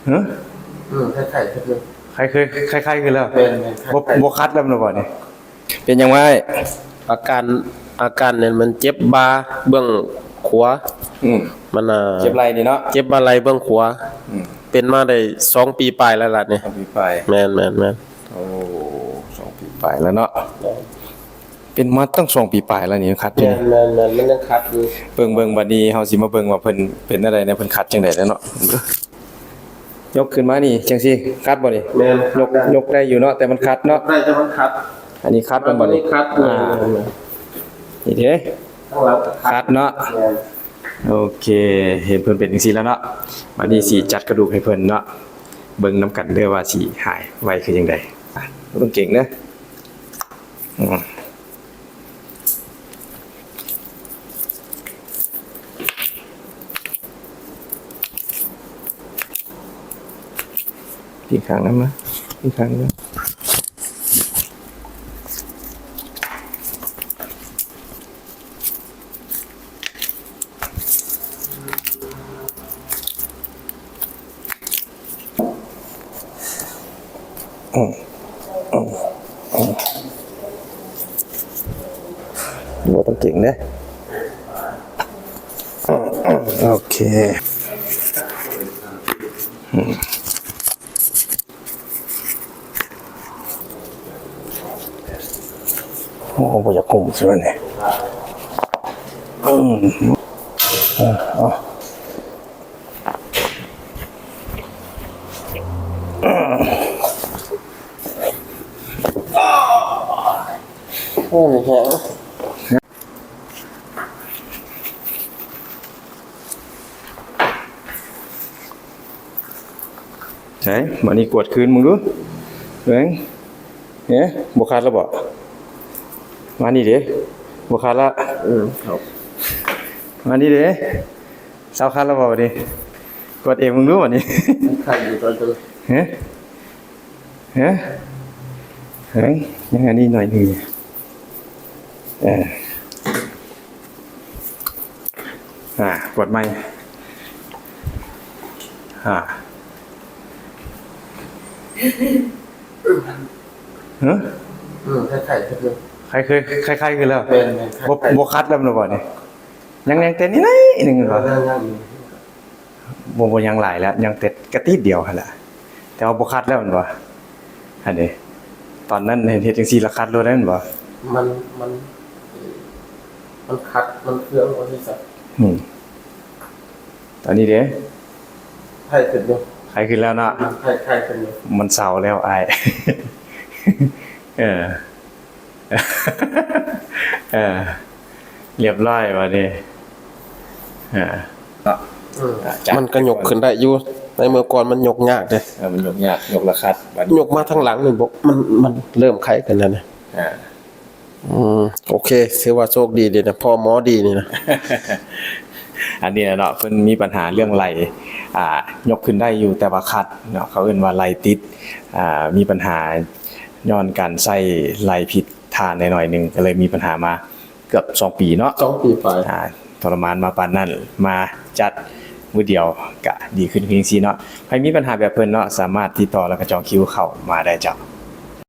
ຮະ? ອືມ ໄຂ້ໆ ຄື ໄຂ້ເຄີຍ ໄຂ້ໆ ຄືແລ້ວ. ແມ່ນໆ ບໍ່ ໄຂ້ໆ ບໍ່ຂັດແລ້ວແມ່ນບໍ່ນີ້? ເປັນຫຍັງວະອ້າຍ? ອາການ ອາການນັ້ນມັນເຈັບບ່າເບື້ອງຂວາ. ອືມ ມັນ ອ່າ ເຈັບໄຫຼ່ນີ້ເນາະ? ເຈັບບ່າໄຫຼ່ເບື້ອງຂວາ. ອືມ ເປັນມາໄດ້ສອງປີປາຍແລ້ວລະນີ້. ສອງປີປາຍ. ແມ່ນໆໆ. ໂອ້ ສອງປີປາຍແລ້ວເນາະ. ແມ່ນ. ເປັນມາຕັ້ງສອງປີປາຍແລ້ວນີ້ ຍັງຂັດຢູ່. ແມ່ນໆໆ ມັນຍັງຂັດຢູ່. ເບິ່ງໆ ບັດນີ້ເຮົາຊິມາເບິ່ງວ່າເພິ່ນເປັນແນວໃດແດ່ ເພິ່ນຂັດຈັ່ງໃດແດ່ເນາະ. ຍົກຂຶ້ນມານີ້ຈັ່ງຊີ້ ຂັດບໍ່ນີ້? ແມ່ນ. ຍົກ ຍົກໄດ້ຢູ່ເນາະ ແຕ່ມັນຂັດເນາະ. ໄດ້ ແຕ່ມັນຂັດ. ອັນນີ້ຂັດແມ່ນບໍ່ນີ້? ຂັດ. ອ່າ ນີ້ເດ້ ຂ້າງຫຼັງກໍຂັດເນາະ. ແມ່ນ. ໂອເຄ ເຫັນເພິ່ນເປັນຈັ່ງຊີ້ແລ້ວເນາະ. ບັດນີ້ຊິຈັດກະດູກໃຫ້ເພິ່ນເນາະ. ເບິ່ງນຳກັນເດີວ່າຊິຫາຍໄວຄືຈັ່ງໃດ. ບໍ່ຕ້ອງເກັ່ງເດີ. ອືມ ອີກຂ້າງນຳມາ ອີກຂ້າງນຳ. ອືມ ອືມ ອືມ ບໍ່ຕ້ອງເກັ່ງເດ້. ອືມ ອືມ ໂອເຄ. ໂອ້ ບໍ່ຢາກຫຸ້ມຊະແລ້ວນີ້. ອືມ ເອີ ເອົາ ໂອ້ຍ ແຮງ. ໃສ ມານີ້ກວດຄືນເບິ່ງດູ ເບິ່ງ ເອີ ບໍ່ຂັດແລ້ວບໍ່? ມານີ້ເດ້ ບໍ່ຂັດລະ. ເອີ ມານີ້ເດ້ ເຊົາຂັດແລ້ວບໍ່ບັດນີ້? ກວດເອງເບິ່ງດູບັດນີ້. ມັນຂັດຢູ່ຕອນ ຮະ? ຮະ? ເຮີ້ຍ ຍັງອັນນີ້ໜ້ອຍໜຶ່ງ. ເອີ ອ່າ ກວດໃໝ່. ອ່າ ຮະ? ອືມ ໄຂ້ໆ ຄື ໄຂ້ເຄີຍ ໄຂ້ໆ ຄືແລ້ວ. ແມ່ນໆ ບໍ່ ໄຂ້ໆ ບໍ່ຂັດແລ້ວແມ່ນບໍ່ນີ້? ຍັງ ຍັງເຕັດນິດໜຶ່ງແມ່ນບໍ່? ເອີ ຍັງ ຍັງຢູ່. ບໍ່ ບໍ່ຍັງຫຼາຍແລ້ວ ຍັງແຕ່ກະຕິດດຽວຫັ້ນແຫຼະ ແຕ່ວ່າບໍ່ຂັດແລ້ວແມ່ນບໍ່? ອັນນີ້ ຕອນນັ້ນເຮັດ ເຮັດຈັ່ງຊີ້ລະຂັດໂລດໄດ້ແມ່ນບໍ່? ມັນ ມັນ ມັນຂັດ ມັນເຄືອງວ່າຊັ້ນຊະ. ອືມ ຕອນນີ້ເດ້? ໄຂ້ຂຶ້ນຢູ່ ໄຂ້ຂຶ້ນແລ້ວເນາະ. ອືມ ໄຂ້ ໄຂ້ຂຶ້ນຢູ່. ມັນເຊົາແລ້ວອ້າຍ. ເອີ. ເອີ ລຽບຮ້ອຍບາດນີ້. ເອີ ເນາະ ເອີ ມັນກໍຍົກຂຶ້ນໄດ້ຢູ່ ໃນເມື່ອກ່ອນມັນຍົກຍາກເດ້. ເອີ ມັນຍົກຍາກ ຍົກລະຂັດ ບາດນີ້ຍົກມາທາງຫຼັງນີ້ບໍ່ ມັນ ມັນເລີ່ມໄຄຂຶ້ນແລ້ວນະ. ເອີ ອືມ ໂອເຄ ຖືວ່າໂຊກດີເດ້ນະ ພໍໝໍດີນີ້ນະ. ອັນນີ້ນະເນາະ ເພິ່ນມີບັນຫາເລື່ອງໄຫຼ່ ອ່າ ຍົກຂຶ້ນໄດ້ຢູ່ ແຕ່ວ່າຂັດເນາະ ເຂົາເອີ້ນວ່າໄຫຼ່ຕິດ ອ່າ ມີບັນຫາ ຍ້ອນການໃຊ້ໄຫຼ່ຜິດທ່າແດ່ໜ້ອຍໜຶ່ງ ກໍເລີຍມີບັນຫາມາເກືອບສອງປີເນາະ. ສອງປີປາຍ. ອ່າ ທໍລະມານມາປານນັ້ນ ມາຈັດມື້ດຽວກະດີຂຶ້ນຄືຈັ່ງຊີ້ເນາະ. ໃຜມີບັນຫາແບບເພິ່ນເນາະ ສາມາດຕິດຕໍ່ ແລ້ວກໍຈອງຄິວເຂົ້າມາໄດ້ເຈົ້າ.